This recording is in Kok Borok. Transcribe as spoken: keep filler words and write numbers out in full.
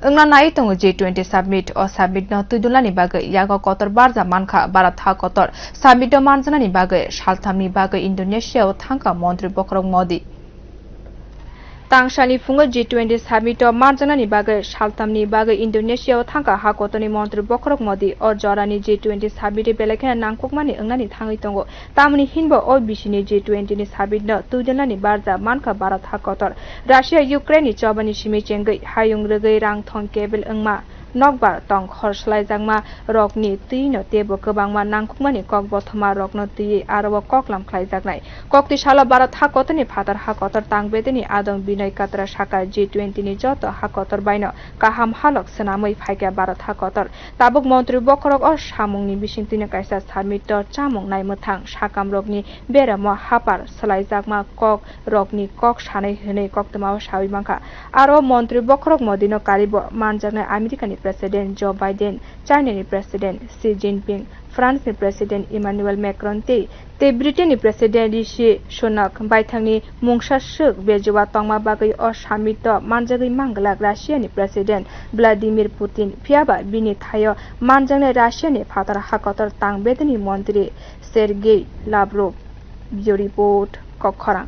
Wngna nai tongo G twenty summit. O summit no twidulnani bagwi yago kotor barja mankha Bharat ha kotor. Summit o manjanani bagwi salthamni bagwi Indonesia o thangkha montri bokhorok Modi. Tangsani phungo G twenty summit o manjanani bagwi salthamni bagwi Indonesia o thangkha ha kotorni montri bokhorok Modi. O jorani G twenty summit belai kheno nangkukmani wngnani thangwi tongo. Tamoni hinba o bisini G twenty ni summit no twidulnani barja mankha Bharat ha kotor. Russia Ukraine ni chobani simi chengwi hayung rwgwi rang thong kebil wngma nokbar tong khor slaijakma rokni twi no teibo kwbangma nangkukmani kok bothoma rokno twiwi aro o koklam khlaijaknai. Kokti salo Bharat ha kotorni phatar ha kotor tang bedeni adong Binoy Katra sakha G twenty ni joto ha kotor baino kaham halok swnamwi phaikha Bharat ha kotor. Tabuk montri bokhorok o samungni bisingtwino kaisa summit o chamung naimwthang sakamrokni beramo hapar swlaijakma kok rokni kok sanai hwnwi koktwmao sawi mankha. Aro montri bokhorok Modino karibo manjaknai Americani President Joe Biden, Chinani President Xi Jinping, Franceni President Emmanuel Macron tei, tei Britainni President Rishi Sunak baithangni mungsa swk bejua tongma bagwi o summit-o manjagwi manglak Russiani President Vladimir Putin, phiyaba bini thaio manjaknai Russiani phatar hakotor tang bedeni montri Sergei Lavrov. Bureau Report, Kokkhorang.